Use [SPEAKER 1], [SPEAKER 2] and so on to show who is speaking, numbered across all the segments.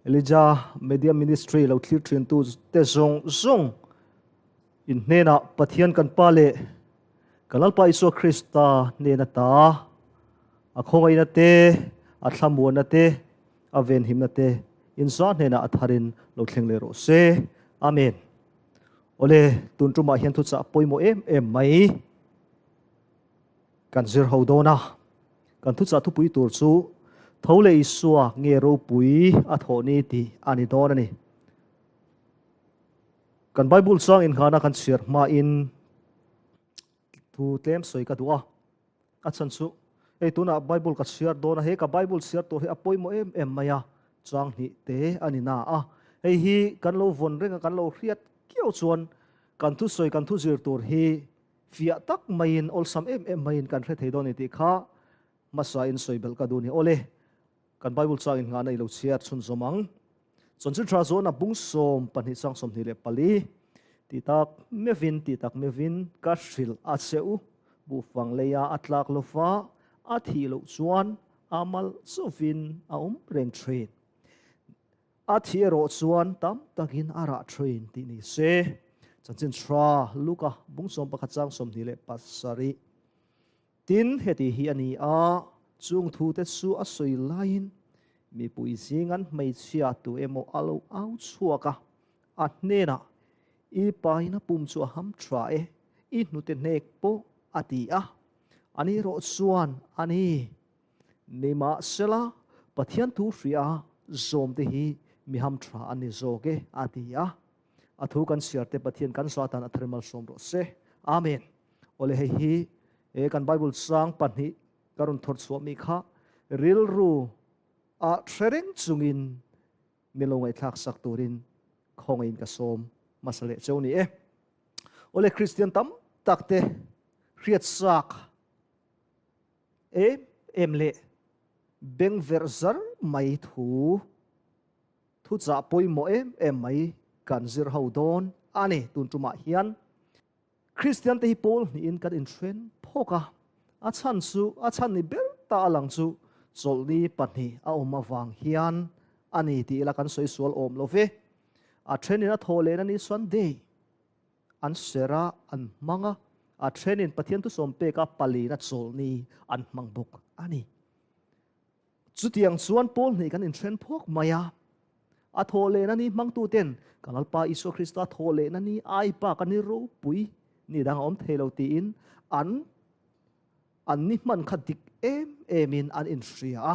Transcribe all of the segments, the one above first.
[SPEAKER 1] Elijah Media Ministry lo thlir thin tu te zawng zawng in hnenah Pathian kan Pa leh kan Lalpa Isua Krista hnena ta a khawngaihna te, a thlamuanna te, a venhimna te in za hnenah a tharin lo thleng leh rawh se. Amen. Awle, tun tumah hian thuchah pawimawh em em mai kan zir ho dawn a. Kan thuchah thupui tur chu Tho leh Isua nge ropui a thawh ni tih a ni dawn a ni. Kan Bible chuang inghana kan chhiar hmain thu tlem sawi ka duh a. A chhan chu hei tunah Bible ka chhiar dawn a, he ka Bible chhiar tur hi a pawimawh em em mai a, chang hnih te a ni na a. Hei hi kan lo vawn reng a, kan lo hriat kiau chuan kan thusawi kan thuzir tur hi Fiah tak maiin, awlsam em em maiin kan hre thei dawn ni tih kha hmasa in sawi belh ka duh ni. Awle, kan Bible chang in nghahna i lo chhiar chhunzawm ang. Chanchin tha zawhna bung 12 chang 24, Ti tak mevin, ti tak mevin ka hrilh a che u, buhfang leia a tlak lova a thih loh chuan a mal chauhin a awm reng thin. A thi erawh chuan tam takin a rah thin tih ni se. Chanchin Thra, Luka, bung 11 chang 27. Tin, heti hi a ni a, chung thute chu a sawi laiin mipui zingan hmeichhia tu emaw a lo au chhuak a, a hnenah, I pain a pum chu a ham tha e, i hnute hnek pawh a ti a. Ani erawh chuan, A ni, Nimahsela, Pathian thu hria zawmte hi mi hamtha an ni zawk e, a ti a. A thu kan chhiarte Pathian kan Satan a thar malsawm rawh se. Amen. Awle hei hi e kan Bible chang pahnih ka rawn thawr chhuah mi kha rilru a hre reng chungin min lo ngaihthlak sak turin khawngaihin ka sawm hmasa leh cheu ni e. Awle Kristian tam tak te hriatsak Em em leh beng verh zar mai thu thuchah pawimawh em em mai kan zir ho dawn a ni. Tun tumah hian Kristian te hi pawl hnihin kan inthren phawk a, a chhan chu a chhan ni ber ta a lang chu chawlhni pahnih a awm avang hian a ni tih ila kan sawi sual awm lo ve. A thenin a thawh lehna ni Sunday An ser a, an hmang a, a thenin Pathian thusawm peka palina chawlhni an hmang bawk a ni. Chutiang chuan Paul hnih kan inthen phawk mai a, a thawhlehna ni hmangtuten kan Lalpa Isua Krista thawhlehna ni ai bak a ni ropui ni dang a awm thei lo tiin an an ni hman kha dik em emin an inhria a.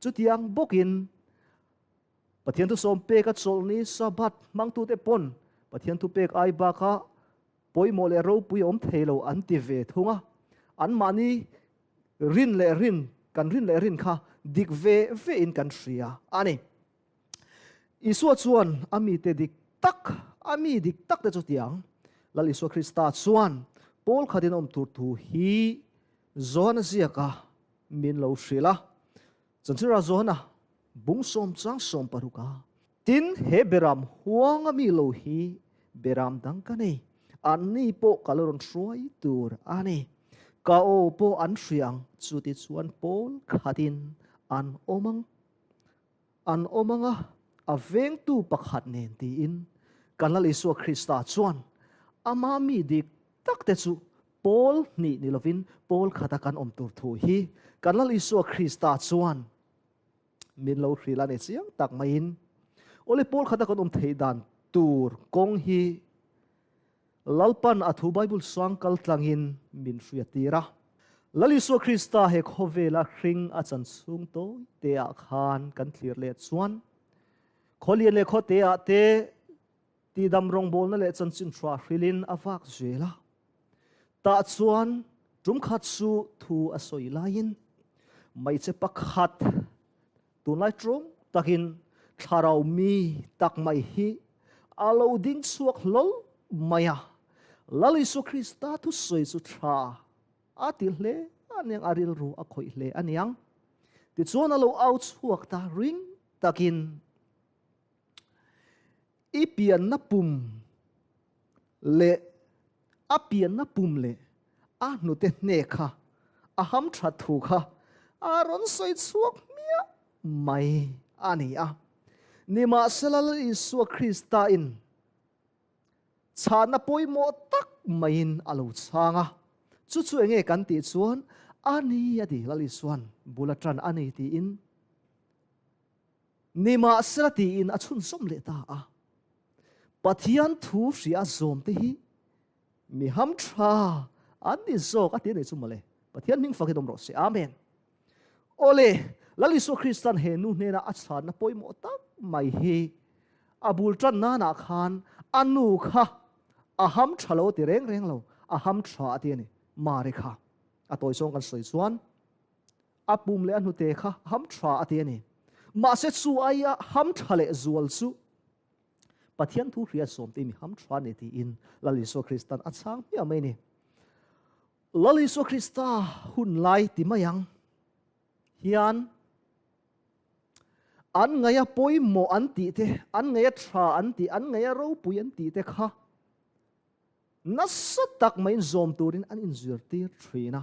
[SPEAKER 1] Chutiang bawkin Pathian thusawm pek a chawlhni Sabbath hmangtute pawn Pathian thupek ai baka pawimawh leh ropui a awm thei lo an ti ve thung a. Anmahni rin leh rin, kan rin leh rin kha dik ve ve in kan hria a ni. Isua chuan a mite dik tak, a mi dik tak te chu tiang. Lal Isua Krista chuan Paul khatin awm tur thu hi Johana ziaka min lo hrilh a. Chanchira Johana bung sawm chang sawm paruk a. Tin, he beram huanga mi lo hi beram dang ka nei, anni pawh ka la rawn hruai tur a ni. Ka aw pawh an hria ang, chuti chuan pawl khatin an awm ang, an awm ang a, a vengtu pakhat nen tiin kan Lal Isua Krista chuan ama mi dik tak te chu Pawl hnih ni lovin pawl khata kan awm tur thu hi kan Lal Isua Krista chuan min lo hrilh a ni chiang tak maiin. Awle pawl khata kan awm theih dan tur kawng hi Lalpan a thu Bible sang kal tlangin min hriattir a. Lal Isua Krista he khawvela hring a chan chhung tawi te ah khan kan thlir leh chuan khawlian leh khawte ah te Tihdam rawngbawlna leh chanchin hra hrilhin a vak zel a. Tah chuan tum khat chu thu a sawi laiin hmeichhe pakhat tunlai tawng takin thlarau mi tak mai hi a lo ding chhuak hlawl mai a. Lal Isua Krista thusawi chu tha a ti hle aniang, a rilru a khawih hle aniang. Tichuan a lo au chhuak ta ring takin. I pianna pum leh a pianna pum leh a hnute hne kha a ham that thu kha a rawn sawi chhuak hmiah mai a ni a. Nimahsela Lal Isua Krista in chhana pawimawh tak maiin a lo chhang a. Chu chu enge kan tih chuan a ni a ti Lal Isuan bul a tan a ni tiin nimahsela tiin a chhunzawm leh ta a. Pathian thu hria zawm te hi mi ham tha an ni zawk a ti a nih chu mawle. Pathian hming fak hi dawm rawh se. Amen. Awle, Lal Isua Kristan he nu hnena a chhanna pawimawh tak mai hi a bul tan nanah khan a nu kha a ham tha lo a ti reng reng lo, a ham tha a ti a ni. Mari kha a tawi zawng kan sawi chuan a pum leh a hnute kha ham tha a ti a ni. Mahse chu aia ham tha leh zual chu Pathian thu hria sawmte mi ham tha ni tiin Lal Isua Kristan a chhang hmiah mai a ni. Lal Isua Krista hun lai ti mai ang hian an ngaia pawimawh an tih te, an ngaia tha an tih, an ngaia ropui an tih te kha nasa tak maiin zawm turin an inzirtir thin a.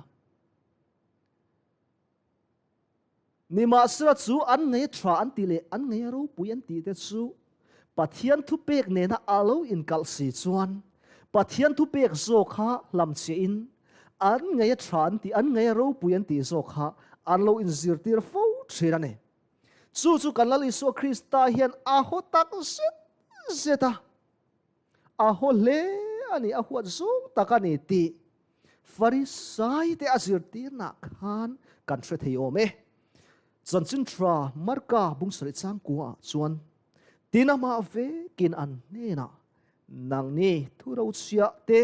[SPEAKER 1] Nimahsela chu an ngaia tha an tih leh an ngaia ropui an tih te chu Pathian thupek nena a lo inkalh si chuan Pathian thupek zawk kha hlamchhiahin an ngaia tha an tih, an ngaia ropui an tih zawk kha an lo inzirtir fo thin a ni. Chu chu kan Lal Isua Krista hian a haw tak zet zet a, a haw hle a ni, a huat zawng tak a ni tih Farisai te a zirtirnah khan kan hre thei awm e. Chanchin tha Marka bung sarih changkua ah chuan tin amah vekin an hnenah nangni thurochhiah te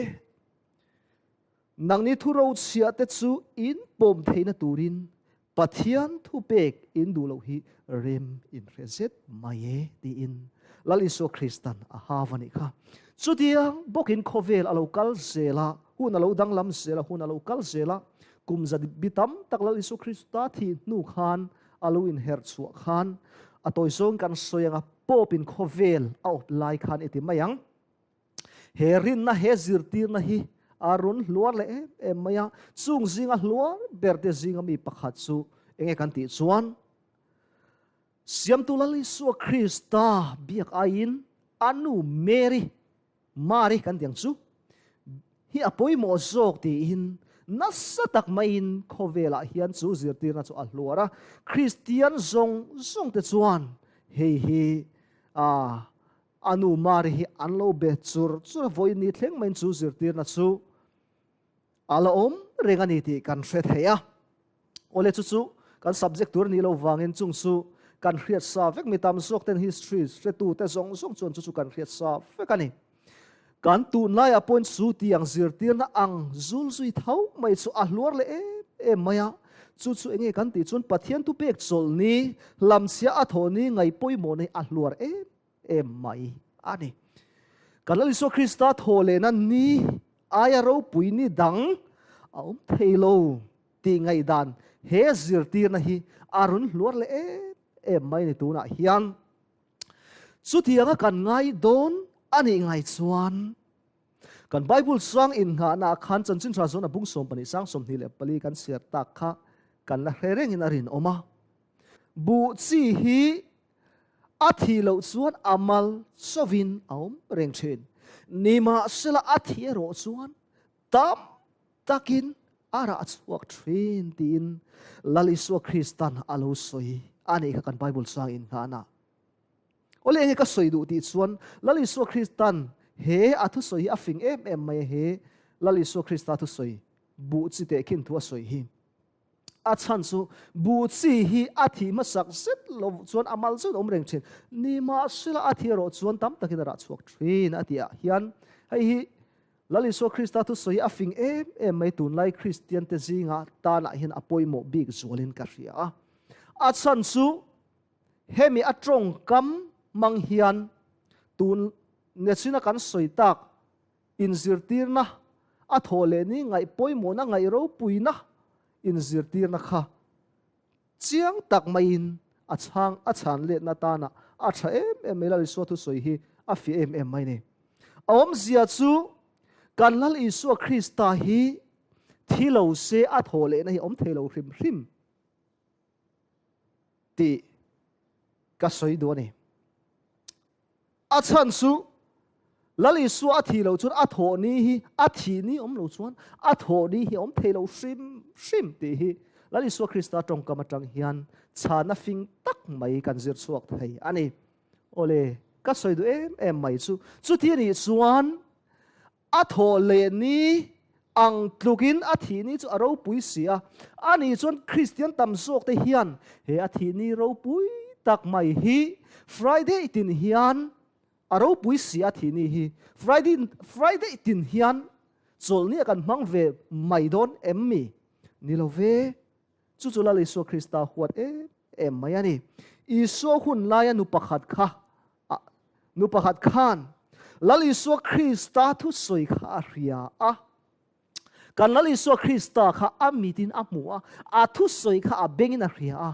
[SPEAKER 1] nangni thurochhiah te chu in pawm theihna turin Pathian thupek in duh loh hi rem in hre zet mai e tiin Lal Isua Kristan a hav a nih kha. Chutiang bawkin khawvel a lo kal zel a, hun a lo danglam zel a, hun a lo kal zel a, kum za bi tam tak Lal Isua Krista thih hnu khan a lo inherh chhuah khan a tawi zawng kan sawi anga Pope-in khawvel a awp lai khan i ti mai ang. He rinna, he zirtirna hi a rawn hluar leh em em mai a, chung zinga hluar ber te zinga mi pakhat chu enge kan tih chuan Siamtu Lal Isua Krista biak aiin a nu Mary, Mari kan ti ang chu, hi a pawimawh zawk tiin nasa tak maiin khawvelah hian chu zirtirna chu a hluar a. Kristian zawng zawng te chuan hei hi a A nu Mari hi an lo be chur chur a, vawiin ni thleng maiin chu zirtirna chu a la awm reng a ni tih kan hre thei a. Awle chu chu kan subject tur a nih loh vangin chung chu kan hriat sa vek mi tam zawk ten history hretute zawng zawng chuan chu chu kan hriat sa vek a ni. Kan tunlaiah pawhin chu tiang zirtirna ang zul zui tho mai chu a hluar leh em em mai a, chu chu enge kan tih chuan Pathian thupek chawlhni, hlamchhia a thawhni ngaihpawimawh nei a hluar em em mai a ni. Kan Lal Isua Krista thaw lehna ni aia ropui ni dang a awm thei lo tih ngaihdan he zirtirna hi a rawn hluar leh em em mai ni tunah hian. Chutianga kan ngai dawn a nih ngai chuan kan Bible chuang innghahnaah khan chanchin tha zawn a bung 12 sang 24 kan chhiar tak kha kan la hre rengin a rinawm a. Buh chi hi A thih loh chuan a mal chauhin a awm reng thin. Nimahsela a thih erawh chuan tam takin a rah chhuak thin tiin Lal Isua Kristan a lo sawi a nih kha kan Bible chuang inngahna. Awle enge ka sawi duh tih chuan Lal Isua Kristan he a thusawi hi a fing em em mai a he Lal Isua Krista thusawi buh chi tehkhin thu a sawi hi. A chhan chu buh chi hi a thih hmasak zet lo chuan a mal zet awm reng thin. Nimahsela a thih erawh chuan tam takin a rah chhuak thin a tih ah hian hei hi Lal Isua Krista thusawi hi a fing em em mai tunlai Kristian te zinga tanah hian a pawimawh bik zualin ka hria a. A chhan chu hemi a tawngkam hmang hian tun nechina kan sawi tak Inzirtirna, a thawh leh ni ngaih pawimawhna ngaih ropuina inzirtirna kha chiang tak maiin a chhang a chhan letna tana a tha em em mai. Lal Isua thusawi hi a fiah em em mai ni. A awmzia chu kan Lal Isua Krista hi thi lo se a thawh lehna hi awm thei lo hrim hrim tih ka sawi duh a ni. A chhan chu Lal Isua a thih loh chuan a thawh ni hi a thih ni awm lo chuan a thawh ni hi a awm thei lo hrim hrim tih hi Lal Isua Krista tawngkam atang hian chhana fing tak mai kan zir chhuak thei a ni. Awle, ka sawi duh em em mai chu chuti a nih chuan a thawh leh ni ang tlukin a thih ni chu a ropui si a, a nih chuan Kristian tam zawk te hian he a thih ni ropui tak mai hi Friday tin hian a ropui si a thih ni hi Friday Friday tin hian chawlhni a kan hmang ve mai dawn em mi? Ni lo ve. Chu chu Lal Isua Krista huat em em mai a ni. Isua hun laia nu pakhat kha a nu pakhat khan Lal Isua Krista thusawi kha a hria a. Kan Lal Isua Krista kha a mitin a hmu a, a thusawi kha a bengin a hria a.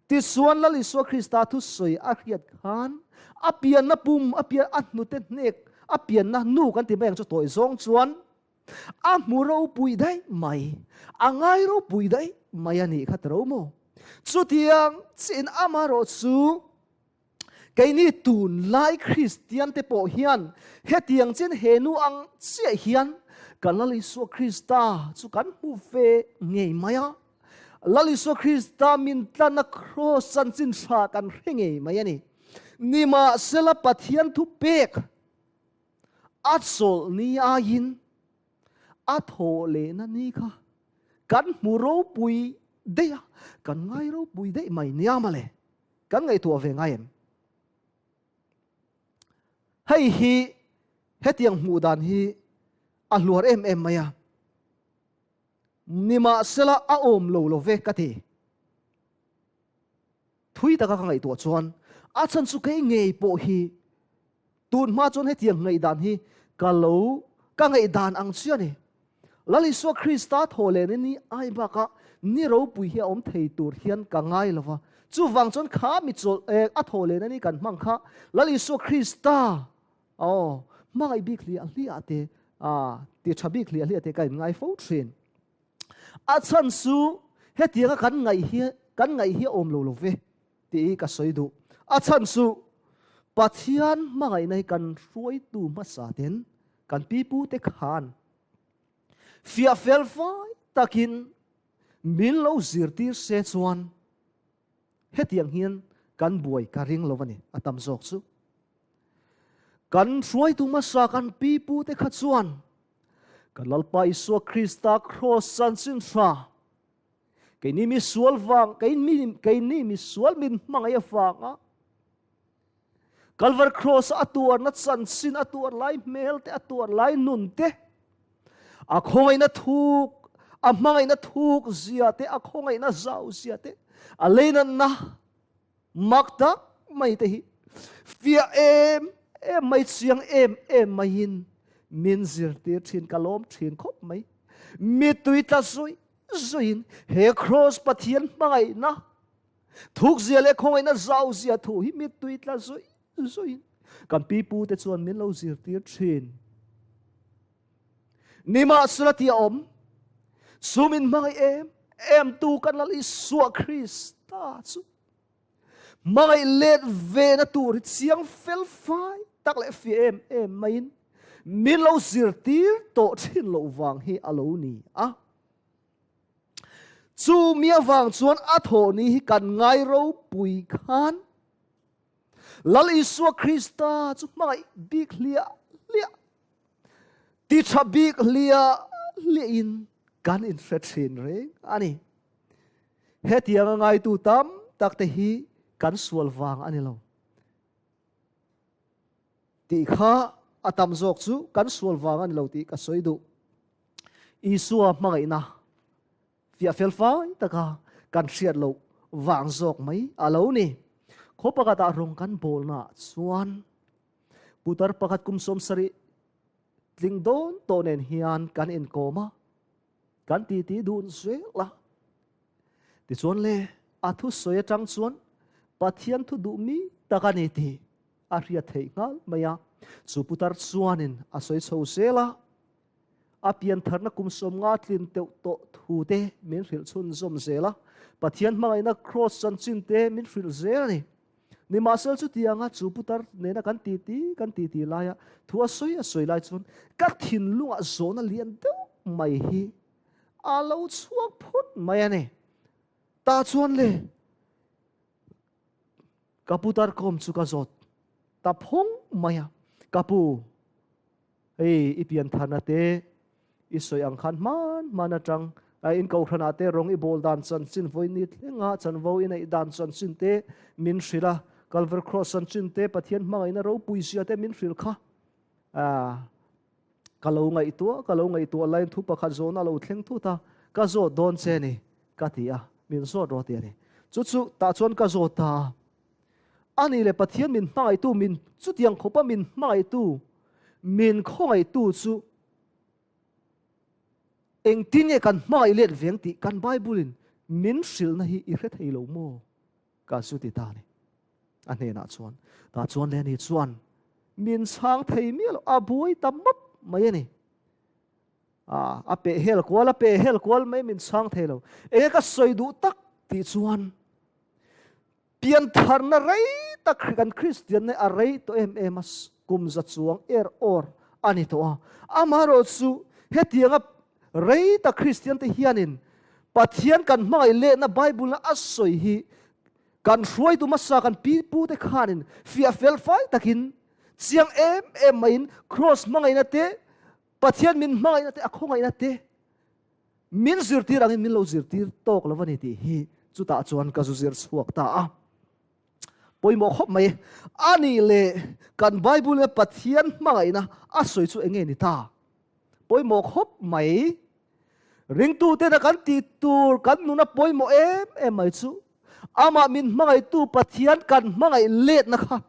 [SPEAKER 1] Tichuan Lal Isua Krista thusawi a hriat khan a pianna pum a pian a hnute hnek a pianna nu kan ti mai ang chu tawi zawng chuan A hmu ropui daih mai, a ngai ropui daih mai a nih kha ta ro maw? Chutiang chin amaherawh chu keini tunlai Kristian te pawh hian hetiang chin he nu ang chiah hian kan Lal Isua Krista chu kan hmu ve ngei mai a. Lal Isua Krista min tlanna kraws chanchin tha kan hre ngei mai a ni. Nimahsela Pathian thupek A chawlh ni aiin a thawh lehna ni kha kan hmu ropui daih a, kan ngai ropui daih mai nia mawle, kan ngaihtuah ve ngai em? Hei hi hetiang hmuh dan hi a hluar em em mai a, nimahsela a awm lo lo ve ka ti. Thui taka ka ngaihtuah chuan a chhan chu kei ngei pawh hi tun hma chuan hetiang ngaihdan hi ka lo ka ngaihdan ang chiah a ni. Lal Isua Krista thaw len in ni ai bakah ni ropui hi a awm thei tur hian ka ngai lo va. Chuvang chuan kha mi chawlh eh a thaw len a ni kan hmang kha Lal Isua Krista aw hmangaih bik hliah hliah te ah ti tha bik hliah hliah te ka inngai fo thin. A chhan chu hetianga kan ngaih hi kan ngaih hi a awm lo lo ve tih hi ka sawi duh. A chhan chu Pathian hmangaihna hi kan hruaitu hmasa ten kan pipute khan fiah fel fai takin min lo zirtir se chuan hetiang hian kan buai ka ring lo a ni a tam zawk chu. Kan hruaitu hmasa kan pipute kha chuan Kan Lalpa Isua Krista kraws chanchin hra, keini mi sual vang, keini, keini mi sual min hmangaih avanga Kalvar Cross a tuarna chanchin, a tuar lai hmel te, a tuar lai nun te, a khawngaihna thuk, a hmangaihna thuk zia te, a khawngaihna zau zia te, a leinatna Mak tak mai te hi fiah em em mai, chiang em em maiin min zirtir thin, ka lawm thin khawp mai. Mittui tla zui zuiin he Kraws Pathian hmangaihna thukzia leh khawngaihna zauzia thu hi mittui tla zui zuiin kan pipu te chuan min lo zirtir thin. Nimahsela tih a awm, chu min hmangaih em em tu kan Lal Isua Krista chu hmangaih let ve na tur hi chiang fel fai tak leh fiah em em maiin min lo zirtir tawh thin loh vang hi a lo ni a. Chu mi avang chuan a thawh ni hi kan ngai ropui khan Lal Isua Krista chu hmangaih bik hliah hliah Ti tha bik hliah hliahin kan inhre thin reng a ni. Hetianga ngaitu tam tak te hi kan sual vang a ni lo. Tih kha a tam zawk chu kan sual vang a ni lo tih ka sawi duh. Isua hmangaihna fiah fel fai taka kan hriat loh vang zawk mai a lo ni. Khaw pakhatah rawng kan bawlnaah chuan Putar pakhat kum 70 tling dawn tawh nen hian kan inkawm a, kan titi dun zel a. Tichuan le, a thusawi atang chuan Pathian thu duh mi tak a ni tih a hriat theih nghal mai a. Chu putar chuanin a sawi chho zel a, a piantharna kum 50 tlin teuh tawh thu te min hrilh chhunzawm zel a, Pathian hmangaihna kraws chanchin te min hrilh zel a ni. Nimahsela chutianga chu putar nena kan titi kan titi laia thu a sawi a sawi lai chuan ka thinlungah zawhna lian deuh mai hi a lo chhuak phut mai a ni. Tah chuan le ka putar kawm chu ka zawt ta phawng mai a, Ka pu, Hei i pian tharna te i sawi ang khan hman hman atang a in kohhranah te rawng i bawl dan chanchin vawi ni thlenga chanvo i neih dan chanchin te min hrilh a, Calvary Cross chanchin te Pathian hmangaihna ropui zia te min hrilh kha a ka lo ngaihtuah ka lo ngaihtuah laiin thu pakhat zawhna a lo thleng thut a, ka zawt dawn che ni ka ti a, min zawt rawh ti a ni. Chu chu tah chuan ka zawt ta a. A nih leh Pathian min hmangaihtu, min chutiang khawpa min hmangaihtu, min khawngaihtu chu engtin nge kan hmangaih let veng tih kan Bible-in min hrilhna hi i hre thei lo maw? Ka zu ti ta a ni. A hnenah chuan, tah chuan leh ani chuan min chhang thei miah lo, a buai ta mawp mai a ni. A peh hel kual, a peh hel kual mai min chhang thei lo. Enge ka sawi duh tak tih chuan Piantharna rei tak kan Kristianna a rei tawh em em a, kum za chuang er awr a ni tawh a. Amaherawh chu hetianga rei tak Kristiante hianin Pathian kan hmangaih lehna Bible-na a sawi hi kan hruaitu hmasa kan pi pute khanin fiah fel fai takin chiang em em maiin Kraws hmangaihna te, Pathian min hmangaihna te, a khawngaihna te Min zirtir angin min lo zirtir tawk lo a ni tih hi chutah chuan ka zu zir chhuak ta a. Pawimawh khawp mai. A nih leh kan Bible leh Pathian hmangaihna a sawi chu eng nge ni ta? Pawimawh khawp mai. Ringtutena kan tih tur kan nuna pawimawh em em mai chu amah min hmangaihtu Pathian kan hmangaih letna kha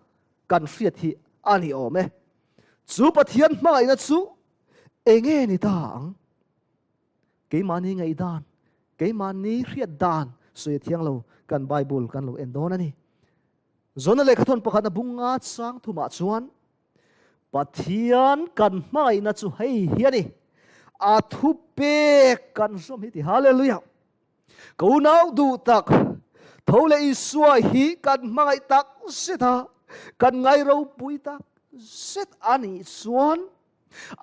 [SPEAKER 1] kan hriat hi a ni awm e. Chu Pathian hmangaihna chu eng nge ni ta ang? Keimahni ngaihdan, keimahni hriat dan sawi a thiang lo, kan Bible kan lo en dawn a ni. Zona lehkhathawn pakhatna bunga chang thumah chuan Pathian kan hmangaihna chu hei hi a ni, a thupek kan zawm hi ti. Hallelujah! Ka unau duh tak, tho leh Isua hi kan hmangaih tak zet a, kan ngai ropui tak zet a nih chuan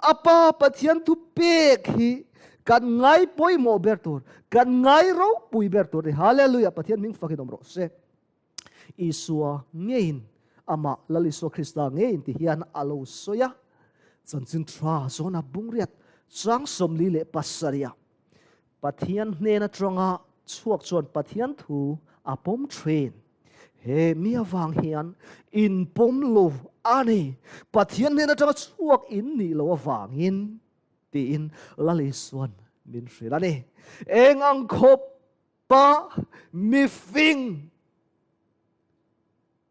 [SPEAKER 1] A Pa Pathian thu pek hi kan ngai pawimawh ber tur, kan ngai ropui ber tur a ni. Hallelujah! Pathian hming fakin awm rawh se. Isua ngeiin, amah Lal Isua Krista ngeiin ti hian a lo sawi a, Chanchin Tha zawna bungriat chang 47 ah Pathian hnen atanga chhuak chuan Pathian thu a pawm thin. He mi avang hian in pawm lo a ni. Pathian hnen atanga chhuak in nih loh avangin tiin Lal Isuan min hrilh a ni. Eng ang khawpa mifing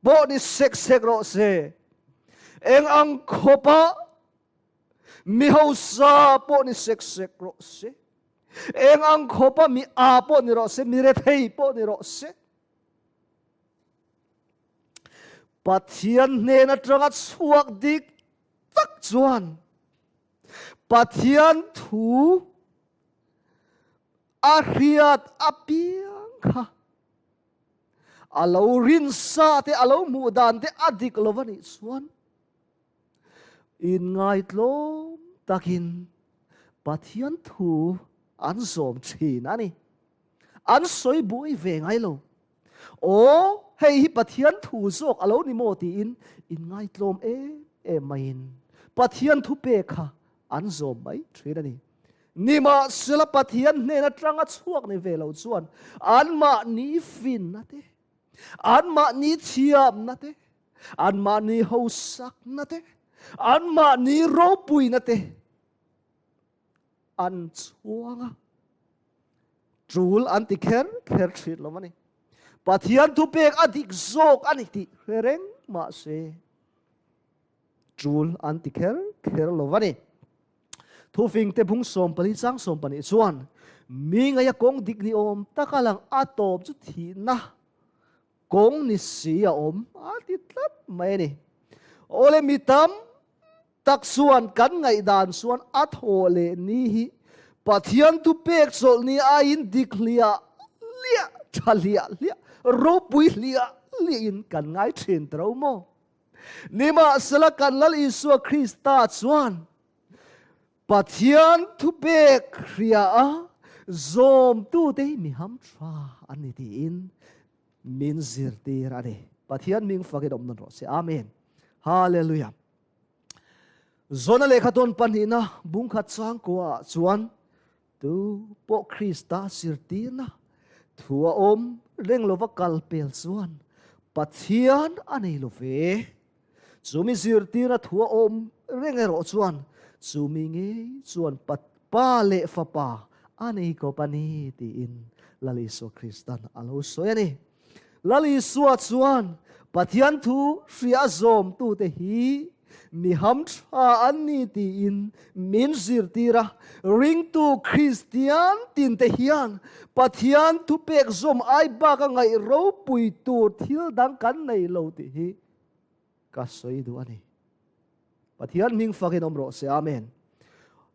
[SPEAKER 1] pawh ni sek sek rawh se. Eng ang khawpa Mi hausa pawh ni sek sek rawh se, eng ang khawpa mi a pawh ni rawh se, mi rethei pawh ni rawh se, Pathian hnen atanga chhuak dik tak chuan Pathian thu a hriat apiang kha a lo rinsa te, a lo hmuh dan te a dik lo a nih chuan Inngaitlawm takin Pathian thu an zawm thin a ni. An sawi buai ve ngai lo. Aw, hei hi Pathian thu zawk a lo ni maw tiin inngaitlawm em em maiin Pathian thu pek kha an zawm mai thin a ni. Nimahsela Pathian hnen atanga chhuak ni ve lo chuan anmahni finna te, anmahni thiamna te, Anmahni hosakna te, anmahni ropuina te an chhuang a, tul an ti kher kher thin lo a ni. Pathian thupek a dik zawk a ni tih hre reng mah se, tul an ti kher kher lo a ni. Thufingte bung 14 chang 12 chuan, Mi ngaia kawng dik ni awm taka lang a tawp chu thihna Kawng ni si a awm a ti tlat mai a ni. Awle mi tam tak chuan kan ngaihdan chuan a thaw leh ni hi Pathian thu pek chawlh ni aiin dik hliah hliah, tha hliah hliah, ropui hliah liahin kan ngai thin ta ro maw? Nimahsela kan Lal Isua Krista chuan Pathian thupek hria a zawmtute hi mi hamtha an ni tiin min zirtir a ni. Pathian ming fakin awm nawn rawh se. Amen. Hallelujah. Zona lehkha tawn pahnihna bungkhat changkua ah chuan tu pawh Krista zirtirna thu a awm reng lova kal pel chuan Pathian a nei lo ve. Chumi zirtirna thu a awm reng erawh chuan chumi ngei chuan Pa leh Fapa a nei kawp a ni tiin Lal Isua Kristan a lo sawi a ni. Lal Isua chuan Pathian thu hria zawmtute hi mi hamtha an ni tiin min zirtir a. Ringtu Kristian tinte hian Pathian thupek zawm ai baka ngaih ropui tur thil dang kan nei lo tih hi ka sawi duh a ni. Pathian hming fakin awm rawh se. Amen.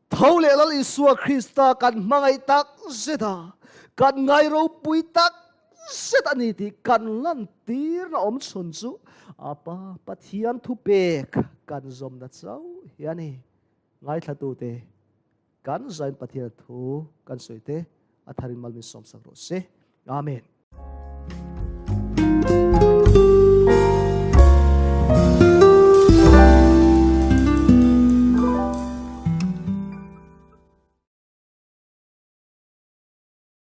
[SPEAKER 1] Tho leh Lal Isua Krista kan hmangaih tak zet a, kan ngai ropui tak zet a ni tih kan lantirna awm chhun chu a Pa Pathian thupek kan zawmna chauh hi a ni. Ngaithlatute, kan zain Pathian thu kan sawi te a tharin mal min sawmsak rawh se. Amen.